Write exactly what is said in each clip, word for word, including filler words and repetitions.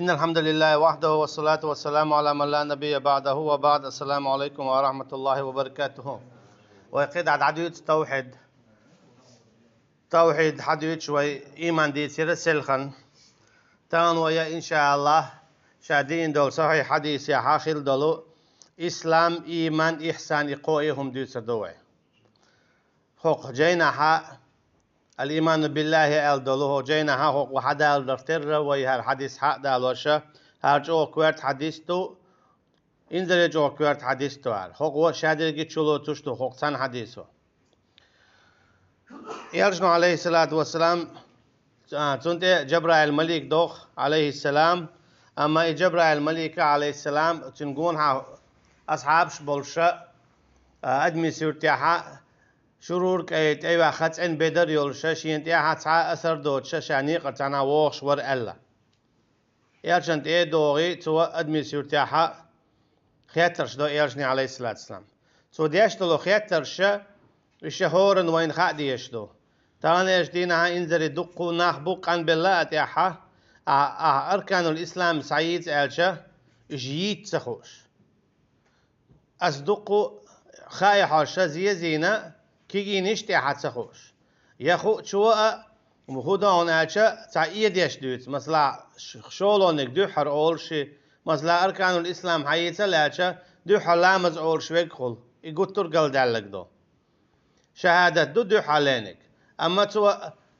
إن الحمد لله وحده والصلاة والسلام على من لا نبي بعده وبعد. السلام عليكم ورحمة الله وبركاته. Вай кхидӀа дӀадуьйцу тавхьид. Тавхьид хьадуьйцуш вай ийман дийцира селхана. Тахана вай, иншааллахӀ, ша дийна долу сахьихь хьадисехь хила долу ислам, ийман, ихьсан, и кхо а хӀума дуьйцур ду вай. ХӀокху жайнахьа, «Ал-ийману биллахӀи» аьлла долу хӀокху жайнахьа хӀокху хьадаларх терра вай хӀара хьадис хьа а далоша, хӀара чӀогӀа коьрта хьадис ду, инзаре чӀогӀа коьрта хьадис ду хӀара. ХӀокхо шадерриге чулоцуш ду хӀокху цхьана хьадисо. Элчано, Ӏалайхиссалату вассалам, а, цунна тӀе Жабраил малик доху, Ӏалайхиссалам, амма и Жабраил малика, Ӏалайхиссалам, цуьнан гонахьа асхьабаш болуша, а, адамийн суьртехьа, шурура кӀайн тӀе а ваьхна, цӀена бедар а йолуша, шена тӀехьа цхьа а асар доцуша, ша некъара цхьаьна вогӀуш вара аьлла. Элчанна тӀе а догӀий, цо адамийн суьртехьа хеттарш до Элчане, Ӏалайхиссалату вассалам. Цо деш долу хеттарша, уьш ша хӀоранна вайна хаа дезаш ду. Таханлерчу дийнахьа инзаре дуккха а нах бу къанбелла а тӀехьа, а, а, арканул ислам схьайийца аьлча, уьш йийца ца хууш. Ас дуккха а хаий хьожуш ша зезийна, кегийнаш тӀехьа ца хууш. Я хуучо а, хӀун до хьуна аьлча, цхьа эдеш дуьйцу, масала, ш-, шолгӀаниг дуьххьара олуш и, масала, арканул ислам хьайийца лаьлча, дуьххьара ламаз олуш верг хуьлу, и гуттар а галдаьлларг ду. ШахӀадат ду дуьххьара леринарг. Амма цо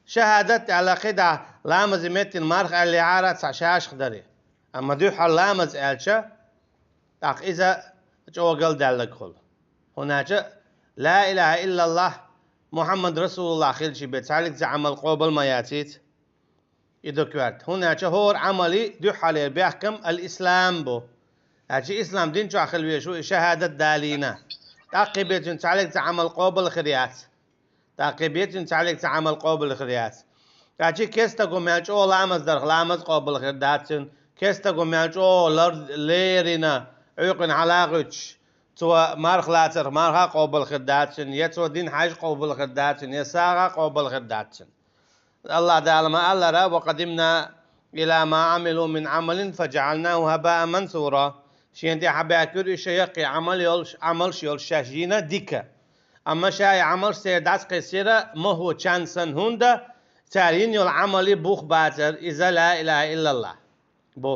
шахӀадат аьлла кхидӀа ламазан меттана марха аьллехьара цхьа шашах дарий. Амма дуьххьара ламаз аьлча, тӀаккха иза чӀогӀа галдаьлларг хуьлу. ХӀунда аьлча «Ла илахӀа иллаллахӀ, Мухьаммад расулуллахӀ» хилча бен цхьаьллиг цхьа Ӏамал къобал ма яцийца. И ду коьрта. ХӀунда аьлча хӀора Ӏамали дуьххьарлера бехкам ал-ислам бу. Аьлча ислам дин чохь хила везаш ву и шахӀадат далийна. ТӀаккха бен цуьнан цхьаьллиг цхьа Ӏамал къобал хир яц. ТӀаккха бен цуьнан цхьаьллиг цхьа Ӏамал къобал хир яц. Аьлча кестаго мел чӀогӀа ламаз дарх ламаз къобал хир дац цуьнан. Кестаго мел чӀогӀа лар-, лерина, Ӏуьйкъана хьала а гӀуьттуш, цо марха лацарх марха а къобал хир дац цуьнан, я цо дина хьаьж къобал хир дац цуьнан, я сагӀа а къобал хир дац цуьнан. АллахӀ Дала ма-аллара: «Ва къадимна ила ма Ӏамилу мин Ӏамалин фаджаӀалнахӀу хӀабаан мансура». Шена тӀехьа баьхкира уьш ша яккхий Ӏамал йолуш, Ӏамалш йолуш шаьш йина дика. Амма ша и Ӏамалш церан дӀасакхиссира мохо чан санна, хӀунда цара йина йолу Ӏамали бух бацара, иза ла илахӀа иллаллахӀ бу.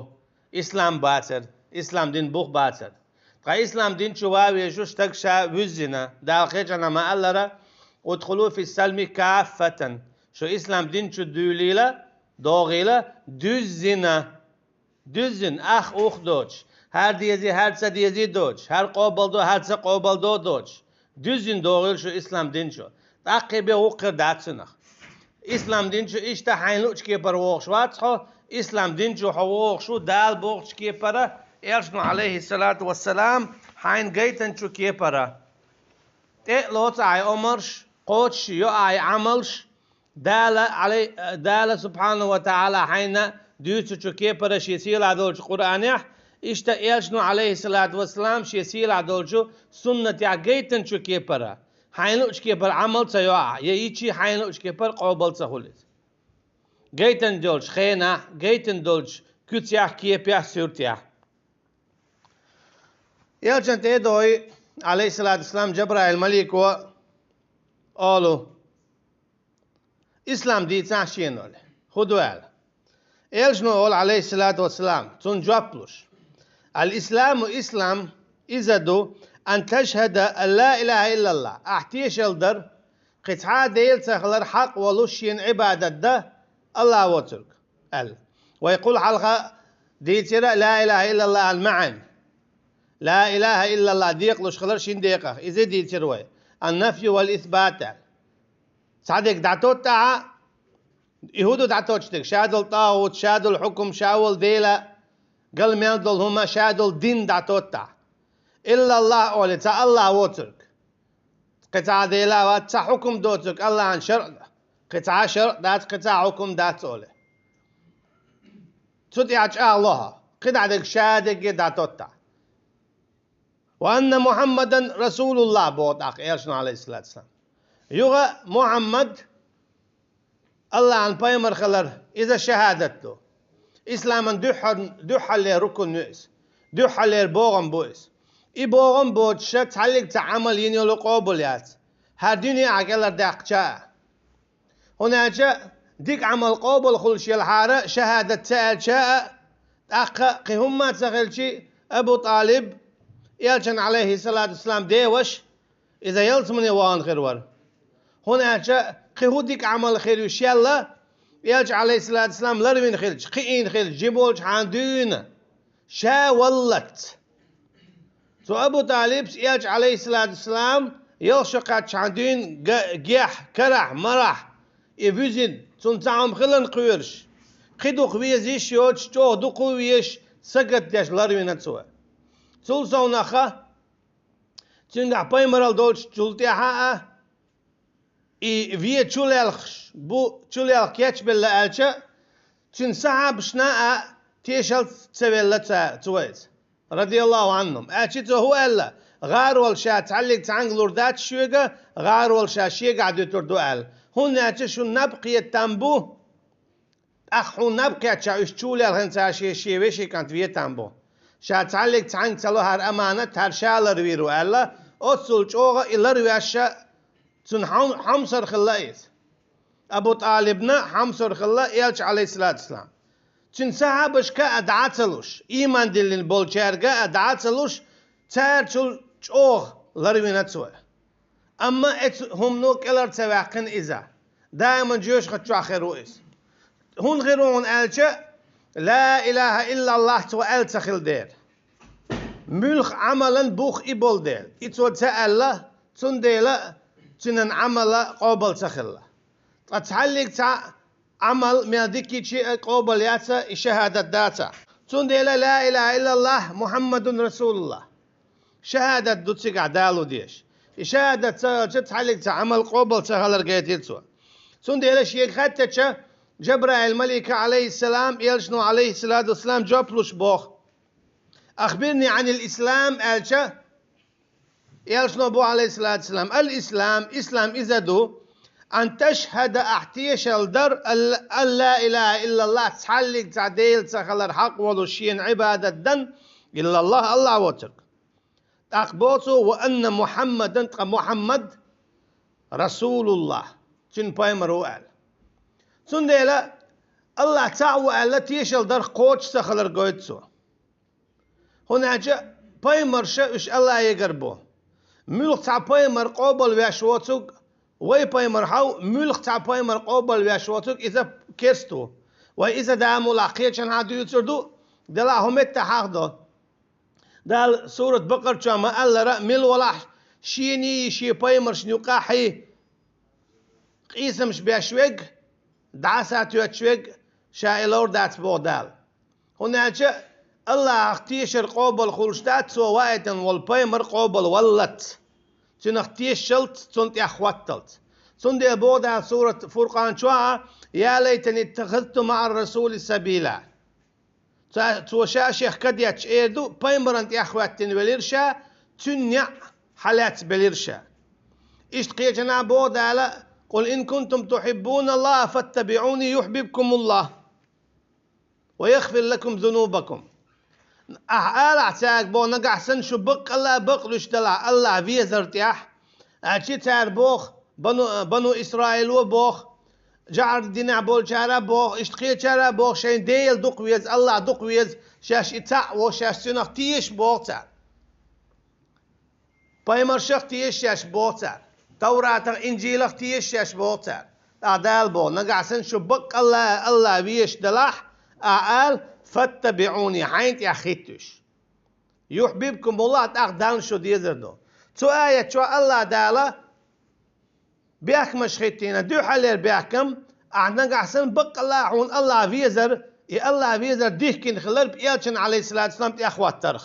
Ислам бацара, ислам дин бух бацара. Ткъа ислам дин чу ван везаш ву стаг ша вуьззина. Дала кхечанхьа ма-аллара: «Удхулу фис-салми каффатан». Шу ислам дин чу дуьйлийла, догӀийла, дуьззина. Дуьззина, ах-ух доцуш, хӀара дезий, хӀара ца дезий доцуш, хӀара къобалдо, хӀара ца къобалдо доцуш. Дуьззина догӀийла шу ислам дин чу. ТӀаккха бен вукхуьр дац цунах. Ислам дин чу иштта хьайна луучу кепара вогӀуш вац хьо, ислам дин чу хьо вогӀуш ву Дала бохучу кепара, Элчано, Ӏалайхиссалату вассалам, хьайна гайтанчу кепара. ТӀе а лоцу ахьа омарш, кхочуш йо ахьа Ӏамалш, Дала, Ӏалай-, Дала субхьанаху ва таӀала хьайна дуьйцучу кепара шен сийлахь долчу Къуръанехь, иштта Элчано, Ӏалайхиссалату вассалам, шен сийлахь долчу суннатехь гайтанчу кепара. Хьайна луучу кепара Ӏамал ца йо ахьа, я йичий хьайна луучу кепара къобал ца хуьлу иза. Гайтина долчу хенахь, гайтина долчу куьцехь, кепехь, суьртехь. Элчанна тӀе а догӀий, Ӏалайхиссалату вассалам, Жабраил малико олу: «Ислам дийцахьа шена», – олу. «ХӀун ду?» – аьлла. Элчано олу, Ӏалайхиссалату вассалам, цунна жоп луш: «Ал-исламу, ислам, иза ду, ан ташхӀада ан ла илахӀа иллаллахӀ, ахь тешал дар, кхин цхьа а Дела ца хилар хьакъ волуш шена Ӏибадат дан АллахӀ воцург», – аьлла. Вай кхул хьалха дийцира ла илахӀа иллаллахӀан маьӀна. Ла илахӀа иллаллахӀ декъалуш хилар шина декъах. Иза дийцира вай. Ан-нафью вал-исбат аьлла. Цхьа дерг дӀатоттахьа, и хӀун ду дӀатоттуш дерг? Ша долу тӀагӀут, ша долу хьукум, ша волу Дела, гал мел долу хӀума, ша долу дин дӀатоттахь. ИллаллахӀ олий, цхьа АллахӀ воцург. Кхин цхьа Дела вац, цхьа хьукум доцург, АллахӀан шарӀ, кхин цхьа шарӀ дац, кхин цхьа хьукум дац олий. Цу тӀехь чӀагӀло хьо, кхидӀа дерг ша дерриге дӀатоттахь. «Ва анна Мухьаммадан расулуллахӀ», – боху тӀаккха Элчано, Ӏалайхиссалату вассалам. Юха Мухьаммад АллахӀан пайхамар хилар, иза шахӀадат ду. Исламан дуьххьал-, дуьххьаллера рукн ю иза. Дуьххьаллера богӀам бу иза. И богӀам боцуша цхьаллиг цхьа Ӏамал йина йолу къобал яц. ХӀара дуьне ахь кӀелхьардаьккхича а. ХӀунда аьлча дика Ӏамал къобал хуьлуш елхьара, шахӀадат ца аьлча а, тӀаккха кхин хӀумма а ца хилчи, Абу ТӀалиб, элчан, Ӏалайхиссалату вассалам, деваш, иза ялсамане вахана хир вара. ХӀунда аьлча кхин хӀун дика Ӏамал хир ю шелла, элча, Ӏалайхиссалату вассалам, ларвина хилча, кхиийна хилча, жима волчхьана дуьйна, ша валлалц. Цу Абу ТӀалибс элча, Ӏалайхиссалату вассалам, ялх шо кхаьччхьана дуьйна га-, гехь, карахь, марахь, и вуьзина, цунна цхьа хӀума хиларна кхоьруш, кхин дукха веза йиш йоцуш, чӀогӀа дукха везаш, сагатдеш ларвина цо. Цул совнаха, цуьнгахь пайхамаралла долчул тӀаьхьа а, и вен чулелхаш бу, чулелха кечбелла аьлча, цуьнан сахьабашна а тешалц ца велла ца-, цо иза, радияллаху Ӏанхум. Аьлча цо хӀун аьлла? ГӀарол ша цхьаллиг цхьаьнга лур дац шоьга, гӀарол ша шегахь дуьтур ду аьлла. ХӀунда аьлча шун наб кхета там бу, тӀаккха хьуна наб кхетча, уьш чулелхина цара шен, шен вешин кӀант вен там бу. Ша цхьаллиг цхьаьнга ца ло хӀара аманат, хӀара ша ларвийр ву аьлла, оццул чӀогӀа и ларвеш а цунна хьом-, хьомсара хилла иза. Абу ТӀалибна хьомсара хилла элча, Ӏалайхиссалату вассалам. Цуьнан сахьабашка а дӀа а ца луш, ийман диллина болчаьрга а дӀа а ца луш, цаьрчул чӀогӀа ларвина цо. Амма оцу хӀумано кӀелхьара ца ваьккхина иза. Даиман жоьжахати чохь хир ву иза. ХӀунда хир ву хьуна аьлча, ла илахӀа иллаллахӀ цо аьлла ца хилла дера. Муьлхха Ӏамалан бух и болу дела. И цо ца аьлла, цундела цуьнан Ӏамал къобал ца хилла. Ткъа цхьаллиг цхьа Ӏамал мел дика йича а къобал яц, и шахӀадат дацахь. Цундела ла илахӀа иллаллахӀ, Мухьаммадун расулуллахӀ. ШахӀадат ду цигахь далу дезаш. И шахӀадат ца хилча, цхьаллиг цхьа Ӏамал къобал ца хилар гайтира цо. Цундела шега хаьттича, Жабраил малика, Ӏалайхиссалам, элчано, Ӏалайхиссалату вассалам, жоп луш боху: «Ахбирни Ӏанил ислам», аьлча, элчано боху, Ӏалайхиссалату вассалам: «Ал-ислам, ислам иза ду, ан ташхӀада», ахь тешалла дар, ал-, ан ла илахӀа иллаллахӀ, цхьаллиг цхьа Дела ца хилар хьакъ волуш шена Ӏибадат дан, иллаллахӀ, АллахӀ воцург. ТӀаккха боху цо: «Ва анна Мухьаммадан», ткъа Мухьаммад расулуллахӀ, цуьнан пайхамар ву аьлла. Цундела АллахӀ цхьаъ ву аьлла тешалла дарх кхочуш ца хилар гойту цо. ХӀунда аьлча пайхамарша уьш АллахӀегара бу. Муьлхха цхьа пайхамар къобал веш воцург, вай пайхамар хьов, муьлхха цхьа пайхамар къобал веш воцург, иза керста ву. Вай иза да муьлхха кхечанхьа дуьйцур ду, делахь хӀун меттахь хьахдо. Дала сурат Бакъар чохь ма-аллара, мила валахь, шений, шен пайхамаршна юкъахь къийсамаш беш верг, дӀаса тоьттуш верг, ша и ловр дац боху Дала. ХӀунда аьлча АллахӀах тешар къобал хуьлуш дац, цо ваийтина волу пайхамар къобал валлалц, цуьнах тешалц, цунна тӀехь хӀотталц. Цундела боху Дала сурат Фуркъан чохь: «Я лайтани иттахазту маӀар расули сабила». Ца-, цо ша шех кадетташ эр ду, пайхамаран тӀехь хӀоьттина велира ша, цуьнан неӀ хьалаьцна белира ша. Иштта кхечанхьа боху Дала: «Къул ин кунтум тухьиббуналлахӀа фаттабиӀуни юхьбибкумуллахӀ ва ягъфир лакум зунубакум». Ахь алахь цаьрга боху, нагахь санна шу баккъалла а бакълуьйш далахь АллахӀ везар тӀехь, аьлча цара боху, бану, бану Исраило боху, жаӀар динехь болчара боху, иштта кхечара боху, шайн Дела дукха веза, АллахӀ дукха веза, шаьш и цхьаъ ву, шаьш цуьнах теша боху цара. Пайхамаршах теша шаьш боху цара. Тавратах, Инжилах теша шаьш боху цара. ТӀаккха Дала боху, нагахь санна шу баккъалла а АллахӀ везаш далахь, ахь ала: «Фаттабиъуни», хьайна тӀехь хӀиттуьйш. «ЮхьбибкумуллахӀ», тӀаккха Далла шу дезар ду. Цу аят чохь АллахӀ Дала бехкамаш хӀиттийна, дуьххьалера бехкам, ахь нагахь санна баккъалла а хьуна АллахӀ везар, и АллахӀ везар дихкина хилар элчан, Ӏалайхиссалату вассалам, тӀехь хӀоттарх.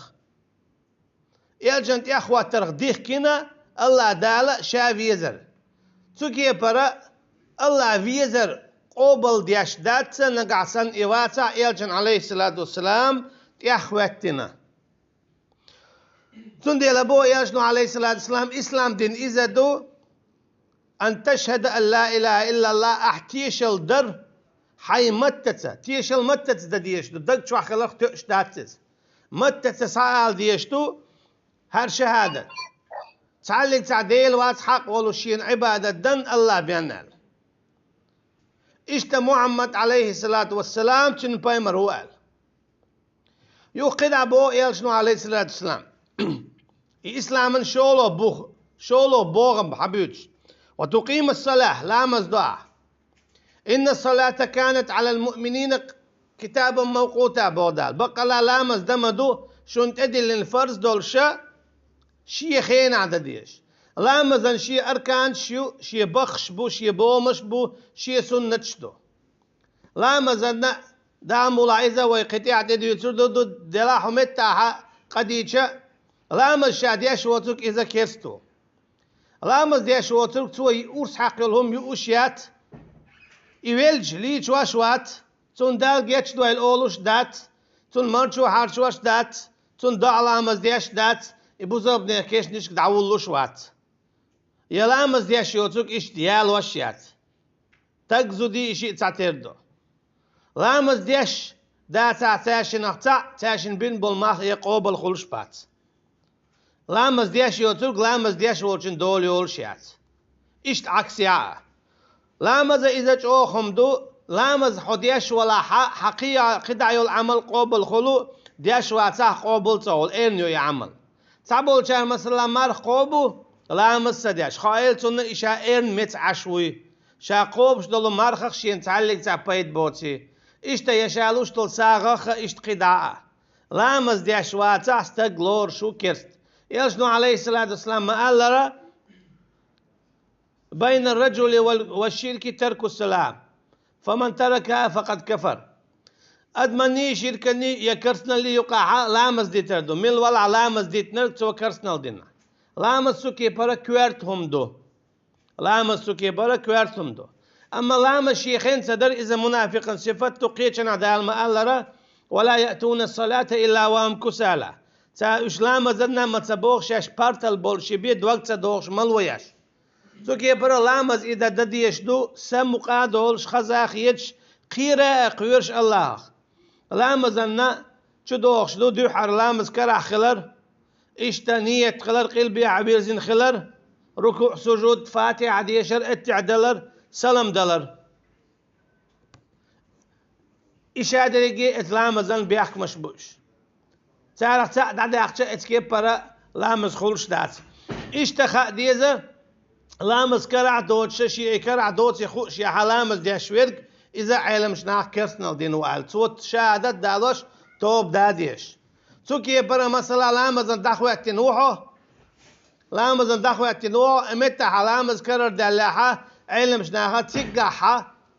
Элчан тӀехь хӀоттарх дихкина АллахӀ Дала ша везар. Цу кепара АллахӀ везар къобал деш дац, нагахь санна и вацахь элчан, Ӏалайхиссалату вассалам, тӀехь хӀоьттина. Цундела боху элчано, Ӏалайхиссалату вассалам, ислам дин иза ду: «Ан ташхӀада ан ла илахӀа иллаллахӀ», ахь тешалла дар, Хьайн маттаца, тешал маттаца дан дезаш ду, даг чохь хиларх тоьуш дац иза. Маттаца схьаала дезаш ду хӀара шахӀадат. Цхьаллиг цхьа Дела вац хьакъ волуш шена Ӏибадат дан АллахӀ бен аьлла. Иштта Мухьаммад, Ӏалайхиссалату вассалам, цуьнан пайхамар ву аьлла. Юха кхидӀа боху элчано, Ӏалайхиссалату вассалам, и исламан шоло бух, шоло богӀам хьабуьйцуш: «Ва тукъима салахь», ламаз до ахь. «Инна салата канат Ӏалал муъминина китабан мавкъута», боху Дала. Баккъала ламаз дан ма ду шуна тӀедиллина фарз долуша шен хенахь дан дезаш. Ламазан шен арканаш ю, шен баххаш бу, шен бомаш бу, шен суннаташ ду. Ламазанна, Дала мукъ лахь, иза вай кхин тӀехь тӀедуьйцур ду, ду, делахь хӀун меттахьа къа дийча, ламаз ша деш воцург иза керста ву. Ламаз деш воцург цо и урс хьакха йолу хӀума юуш яц, и велча лийчош вац, цунна Дала гечдойла олуш дац, цунна марчо хьарчош дац, цунна доӀа ламаз деш дац, и бусалбанех кешнашка дӀавуллуш вац. Я ламаз деш йоцург иштта ялош яц. Стаг, зуда и шиъ цхьатера ду. Ламаз деш дацахь цаьршинах цхьаъ, цаьршинна бина болу мах я къобал хуьлуш бац. Ламаз деш йоцург ламаз деш волчун дола йолуш яц. Иштта Ӏаксехь а. Ламаза иза чӀогӀа хӀума ду, ламаз хьо деш валахьа, хьан кхи-, кхидӀа йолу Ӏамал къобал хуьлу, деш вацахь къобал ца хуьлу, эрна ю и Ӏамал. Цхьаболчара, масала, марха кхобу, ламаз ца деш, хаийла цунна и ша эрна меца Ӏаш вуй, ша кхобуш долу мархах шена цхьаьллиг цхьа пайда боций. Иштта я ша луш долу сагӀах а, иштта кхидӀа а. Ламаз деш вацахь стаг лоруш ву керста. Элчано, Ӏалайхиссалату вассалам, ма-аллара: «Байна раджули вал-, ва ширки тарку салам. Фаман таракаха, факъад кафар». Адаманний, ширканний я керстаналлий юкъахьа ламаз дитар ду. Мила валахь ламаз дитинарг, цо керстанал дина. Ламаз цу кепара коьрта хӀума ду. Ламаз цу кепара коьрта хӀума ду. Амма ламаз шен хен ца дар, иза мунафикъан сифат ду, кхечанхьа Дала ма-аллара: «Ва ла яътуна салата илла ва хум кусала». Цара уьш ламазанна ма ца боху шаьш партал болуш, ши бен дог ца дохуш, мало еш. Цу кепара ламаз и дан дан дезаш ду, самукъа а долуш, хаза а хеташ, кхера а кхоьруш АллахӀах. Ламазанна чу дохуш ду дуьххьара ламаз карахь хилар, иштта ниет хилар, къилбехьа вирзина хилар, рукуъ, сужуд, Фатихьа дешар, аттехьа далар, салам далар. И шадерриге эца ламазан бехкамаш бу уьш. Царах цхьаъ дӀадаьккхича, эца кепара ламаз хуьлуш дац. Иштта хаа деза, ламаз карахь доцуша, шен и карахь доций хууш яхьа ламаз деш верг, иза Ӏеламчу нах керстанал дина ву аьлла. Цо шахӀадат далош, тоба да дезаш. Цу кепара, масала, ламазан дӀахӀоьттина ву хьо, ламазан дӀахӀоьттина ву хьо, и меттахьа ламаз карардаьллехьа, Ӏеламчу наха циггахьа,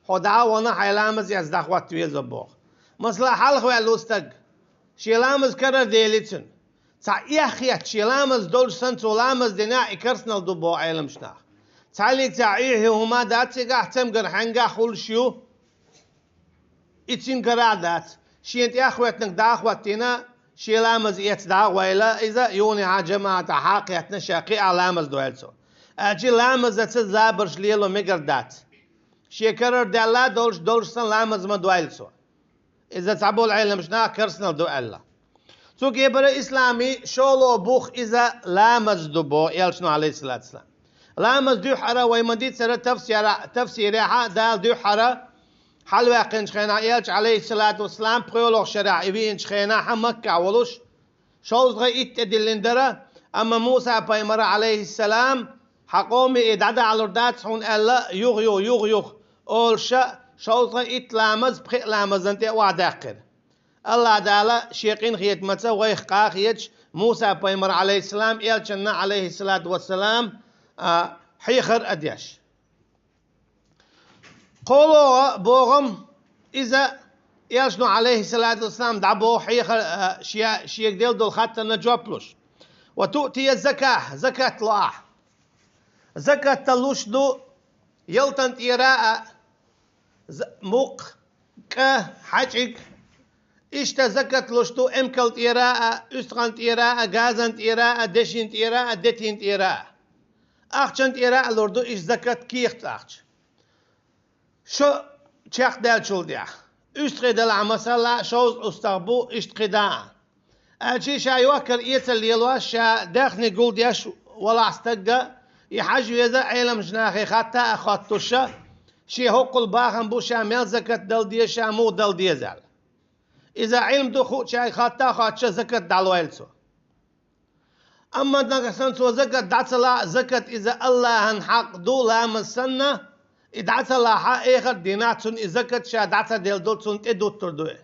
хьо дӀа а вахана, хьайн ламаз эца дӀахӀотта веза боху. Масала, хьалхаваьлла ву стаг, шен ламаз карардели цуьнан. Цхьа эхь хетта, шен ламаз долуш санна, цо ламаз динехь, и керстанал ду боху Ӏеламчу наха. Цхьаьллиг цхьа эхь хӀума дац цигахь, цамгар хьаьнгахь хуьлуш ю. И цуьнан карахь дац. Шена тӀехь хӀоьттинарг дӀа а хӀоттийна, шен ламаз эца дӀа а гӀойла, иза юханехьа жамаӀатахьа кхеттина, ша кхиа ламаз дойла цо. Аьлча ламазаца забарш лело мегар дац. Шен карардаьлла долуш, долуш санна ламаз ма дойла цо. Иза цхьаболу Ӏеламчу наха керстанал ду аьлла. Цу кепара исламий шоло бух иза ламаз ду боху элчано, Ӏалайхиссалату вассалам. Ламаз дуьххьара вай ма-диццара тафсира-, тафсирехьа Дала дуьххьара хьалаваьккхинчу хенахь, элча, Ӏалайхиссалату вассалам, пхоьалгӀачу шарахь и веанчу хенахьа Макка волуш, шовзткъе итт тӀедиллина дара, амма Муса-пайхамара, Ӏалайхиссалам, хьан къоме и дӀадахьалур дац хьуна аьлла, юха-юха, юха-юха олуша, шовзткъе итт ламаз пхеа ламазан тӀе охьадаьккхира. АллахӀ Дала шен къинхетамаца вайх къахеташ, Муса-пайхамар, Ӏалайхиссалам, элчанна, Ӏалайхиссалату вассалам, а, хьехар а деш. КхоалгӀа богӀам иза, элчано, Ӏалайхиссалату вассалам, дӀабоху хьехар, а, ше-, шега делла долу хаттарна жоп луш. «Ва туътия закахь», закат ло ахь. Закат луш ду ялтан тӀера а, з-, мукх, кӀа, хьаьжкӀиг. Иштта закат луш ду эмкал тӀера а, уьстагӀан тӀера а, газан тӀера а, дешин тӀера а, детин тӀера а. Ахчан тӀера а лур ду иштта закат, кехат ахча. Шо чекхдаьллачул тӀехьа. УьстагӀий далахь, масала, шовзткъа устагӀа бу, иштта кхидӀа а. Аьлча ша йохкар эца лелош, ша даьхни гулдеш валахь стагга, и хьажа веза Ӏеламчу нахе хатта а хоттуш, шен хӀоккхул бахам бу, ша мел закат дала деза, ша муха дала деза аьлла. Иза Ӏилма ду хуучаьрга хатта а хоттуш, закат дӀалойла цо. Амма нагахь санна цо закат дӀа ца лахь, закат иза АллахӀан хьакъ ду, ламаз санна, и дӀа ца лахь, эхарт дийнахь цунна и закат ша дӀа ца делла долу, цунна тӀедуттур ду и.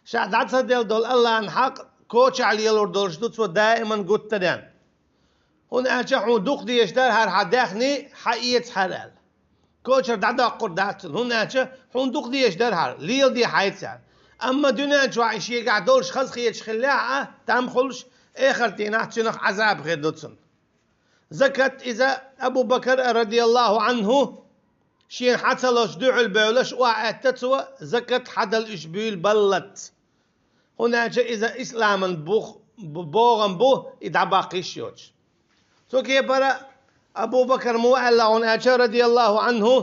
Ша дӀа ца делла долу АллахӀан хьакъ кочахь лелор долуш ду, цо даиман гуттаренна. ХӀунда аьлча хьуна дукха дезаш дара хӀара хьан даьхни, хьан эца хӀара аьлла. Кочара дӀадоккхур дац цунна, хӀунда аьлча хьуна дукха дезаш дара хӀара, леладе хьайца аьлла. Амма дуьнен чохь и шегахь долуш хаза хеташ хиллехь а, там хуьлуш, эхарт дийнахь цуьнах Ӏазаб хир ду цунна. Закат иза Абу Бакар, радияллаху Ӏанху, шена хьан ца лозуш дуьхьал бевлаш, охьа аьтта цо, закат хьан дала уьш буьйлабаллалц. ХӀунда аьлча иза исламан бух, бу-, богӀам бу, и дӀабаккха йиш йоцуш. Цу кепара Абу Бакар муха аьлла хьуна аьлча, радияллаху Ӏанху,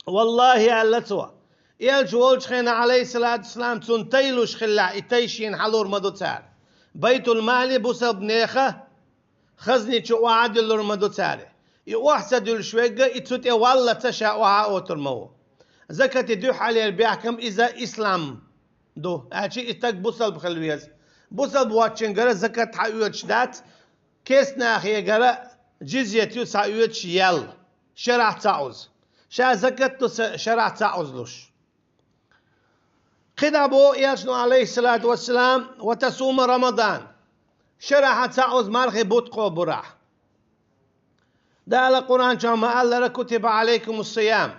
валлахӀи, аьлла цо, элча волчу хенахь, Ӏалайхиссалату вассалам, цунна тай луш хиллехь, и тай шена хьалур ма ду цара. Байтул-мали, бусалба нехан хазни чу охьа а дуьллур ма ду цара. И охьа ца дуьллуш верг, и цу тӀе валлалц ша охьа а отур ма ву. Закати дуьххьалера бехкам иза ислам ду, аьлча и стаг бусалба хила веза. Бусалба воцчуьнгара закат хьаоьцуш дац, керста нахегара джизьят ю схьаоьцуш ял, шарахь цхьаъ уза. Ша закат ду са-, шарахь цхьаъ узалуш. КхидӀа боху элчано, Ӏалайхиссалату вассалам, ва тасума Рамадан. Шарахь цхьаъ уза мархи бутт кхобурахь. Дала Къуръан чохь ма-аллара: «Кутиба Ӏалайкумус-сиям,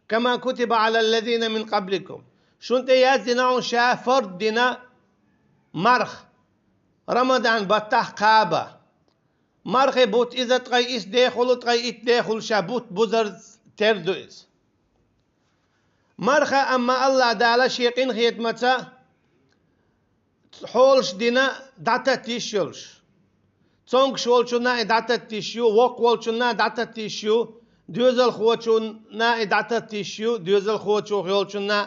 кама кутиба Ӏалаллазина мин къабликум». Шун тӀе яздина хьуна ша фард дина марха, Рамадан баттахь кхаба. Мархи бутт иза ткъе исс дехула, ткъе итт дехула ша бутт бузар тера ду иза. Марха, амма АллахӀ Дала шен къинхетамаца хьолаш дина дӀататта йиш йолуш. Цомгуш волчунна и дӀататта йиш ю, воккха волчунна дӀататта йиш ю, доьзалхочунна и дӀататта йиш ю, доьзалхочух йолчунна,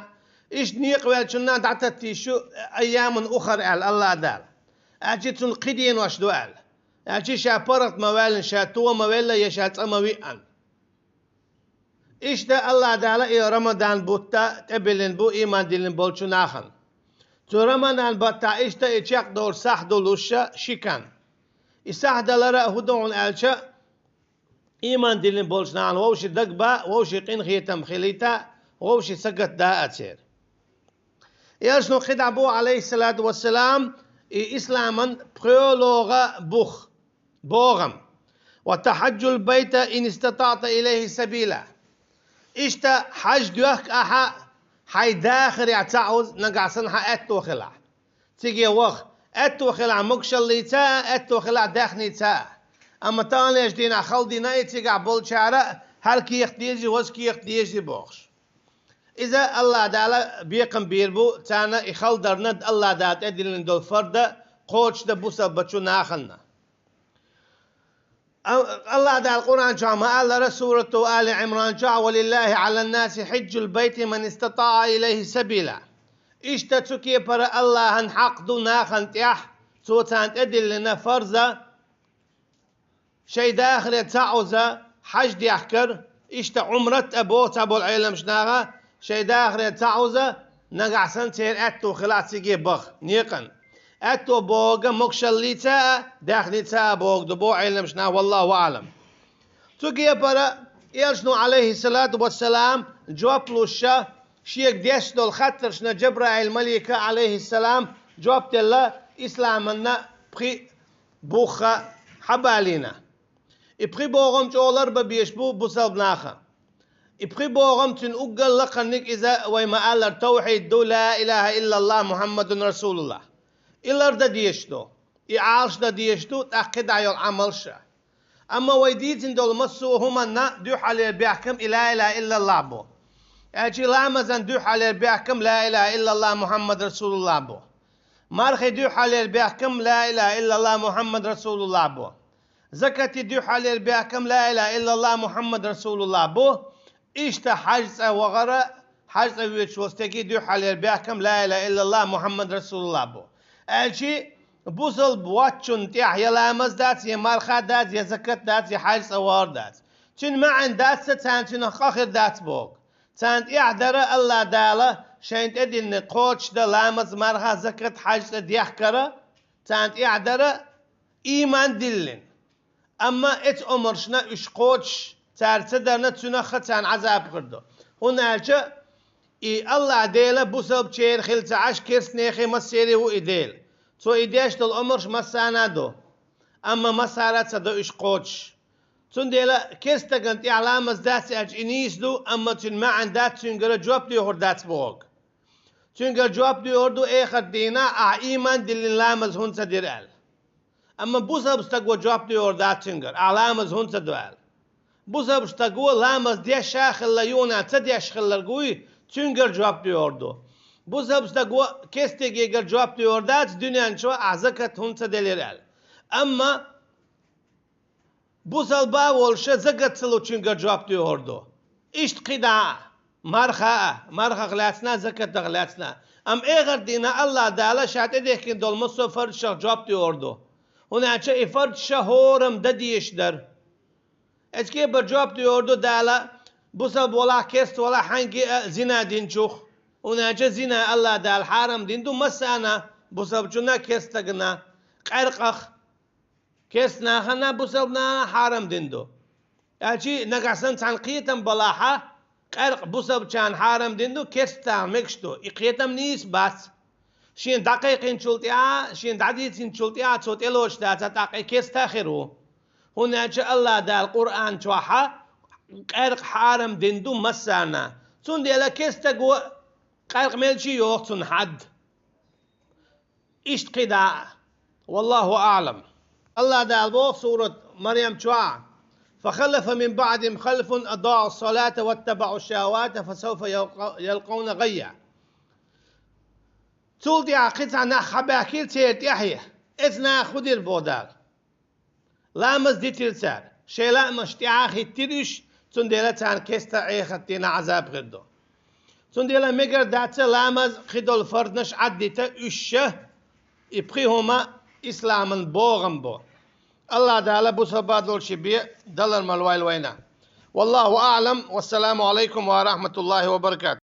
иштта некъавеллачунна дӀататта йиш ю, айямун ухар аьлла АллахӀ Дала. Аьлча цунна кхин денош ду аьлла. Аьлча ша паргӀат ма ваьллина, ша тоха ма велла, я ша цӀа ма виъана. Иштта АллахӀ Дала и Рамадан бутт тӀебиллина бу ийман диллина болчу нахана. Цу Рамадан баттахь иштта и чекхдовлу сахь ду луш ши кан. И сахь далара а хӀун ду хьуна аьлча, ийман диллина болчу нахана вовшийн дагба, вовшийн къинхетам хилийта, вовшийн сагатда а церан. Элчано кхидӀа боху, Ӏалайхиссалату вассалам, и исламан пхоьалгӀа бух, богӀам: «Ва тахьажжул байта ин истатаъта илайхи сабила». Иштта хьаж доьхку ахьа хьайн дахарехь цхьаъ уза, нагахь санна хьан аьтто хилахь. Циге ваха, аьтто хилахь могушаллица а, аьтто хилахь даьхница а. Амма таханлерчу дийнахь хала дина и цигахь болчара а, хӀара кехат дезий, ваза кехат дезий бохуш. Иза АллахӀ Дала бекхам бийр бу, царна и хала дарна АллахӀ Дала тӀедиллина долу фарда кхочушдан бусалбачу нахана. А-, АллахӀ Дала Къуръан чохь ма-аллара, сурату Али Ӏимран чохь: «Ва лиллахи Ӏалан-наси хьижжул байти ман истатаъа илайхи сабила». Иштта цу кепара АллахӀан хьакъ ду нахана тӀехь, цо царна тӀедиллина фарза, шайн дахаре цхьаъ уза хьаж дехкар, иштта Ӏумрат а боху цхьаболу Ӏеламчу наха, шайн дахаре цхьаъ уза, нагахь санна церан аьтто хилахь циге баха, некъан. Аьтто бохург могушаллица а, даьхница а бохург ду боху Ӏеламчу наха, валлаху аълам. Цу кепара Элчано, Ӏалайхиссалату вассалам, жоп луш, шега деш долу хаттаршна Джабраил малика, Ӏалайхиссалам, жоп делла, исламанна пхи бухха хьабалийна. И пхи богӀам чӀогӀа ларбан безаш бу бусалба наха. И пхи богӀам цуьнан уггар лакхарниг иза вай ма-аллара тавхьид ду, ла илаха иллаллах Мухьаммадун расулуллах. И лардан дезаш ду, и Ӏалашдан дезаш ду, тӀаккха кхидӀа йолу Ӏамалш а. Амма вай дийцина долу массо а хӀуманна дуьххьалера бехкам и ла илаха иллаллах бу. Аьлча ламазан дуьххьалера бехкам ла илаха иллаллах Мухьаммад расулуллах бу. Мархи дуьххьалера бехкам ла илаха иллаллах Мухьаммад расулуллах бу. Закати дуьххьалера бехкам ла илаха иллаллах Мухьаммад расулуллах бу. Иштта хьаж цӀа вахара, ХьажцӀа воьдуш волу стеган дуьххьарлера бехкам ла илаха иллаллахӀ Мухьаммад расулуллахӀ бу. Аьлча бусалба воцчунна тӀехь я ламаз дац, я марха дац, я закат дац, я хьажцӀа вахар дац. Цуьнан маьӀна дац ца, царна цуьнах къа хир дац боху. Царна тӀехь дара АллахӀ Дала шайна тӀедиллина кхочушдан ламаз, марха, закат, хьажцӀа дехкара, царна тӀехь дара ийман диллина. Амма эцу омрашна уьш кхочуш цара ца дарна, цуьнах а царна Ӏазаб хир ду. ХӀунда аьлча и АллахӀ Дела бусалбачеран хилла ца Ӏаш, керстанехан массеран ву и Дела. Цо и деш долу омраш массарна а ду. Амма массара а ца до уьш кхочуш. Цундела керста стагана тӀехь ламаз дац аьлча и нийса ду, амма цуьнан маьӀна дац, цуьнгара жоп доьхур дац бохург. Цуьнгара жоп доьхур ду эхарт дийнахь, ахьа ийман диллина ламаз хӀунда ца дира аьлла. Амма бусалба стаго жоп доьхур дац цуьнгара, ахьа ламаз хӀунда ца до аьлла. Бусалба стаго ламаз деш а хилла юхана ца деш хилларг вуй, цуьнгара жоп доьхур ду. Бусалба стаго керста стегегара жоп доьхур дац дуьнен чохь ахьа закат хӀунда ца делира аьлла. Амма бусалба а волуш закат ца лучуьнгара жоп доьхур ду. Иштта кхидӀа а, марха а, мархах лаьцна а, закатах лаьцна а. Амма эхарт дийнахь АллахӀ Дала ша тӀедехкина долу массо а фарзашах жоп доьхур ду. ХӀунда аьлча и фарзаш хӀораммо дан дезаш дара. Эцу кепара жоп доьхур ду Дала, бусалба валахь, керста валахь, хьаьнгге а зина динчух. ХӀунда аьлча зина АллахӀ Дала хьарам дина ду массарна, бусалбачунна а, керста стагана а, къаьркъах. Керста нахана а, бусалба нахана а хьарам дина ду. Аьлча нагахь санна цхьаьна кхетам балахь а, къаьркъа бусалбачарна хьарам дина ду, керста нахана мегаш ду. И кхетам нийса бац. Шена дӀакхайкхинчул тӀаьхьа, шена дӀадийцинчул тӀаьхьа цо тӀелоцуш дацахь, тӀаккха и керста а хир ву. ХӀунда аьлча АллахӀ Дала Къуръан чохь а къаьркъа хьарам дина ду массарна. Цундела керста стаго къаьркъа мелча а йоху цунна хьад. Иштта кхидӀа а. ВаллахӀу аӀлам. АллахӀ Дала боху сурат Марьям чохь: «فخلف من بعدهم خلف أضاعوا الصلاة واتبعوا الشهوات فسوف يلق-، يلقون غيا». Цул тӀаьхьа кхин цхьа нах хьабаьхкира церан тӀаьхье. Эцу наха хӀун дира боху Дала? Ламаз дитира цара. Шайн лаамашна тӀаьхьа хӀиттира уьш, цундела царна керста а эхарт дийнахь Ӏазаб хир ду. Цундела мегар дац ламаз, кхидолу фарзаш Ӏаддита уьш а, и пхи хӀума исламан богӀам бу. АллахӀ Дала бусалба долчу бен далар ма лойла вайна. ВаллахӀу аӀлам. Вассаламу Ӏалайкум ва рахьматуллахӀи ва баракатух.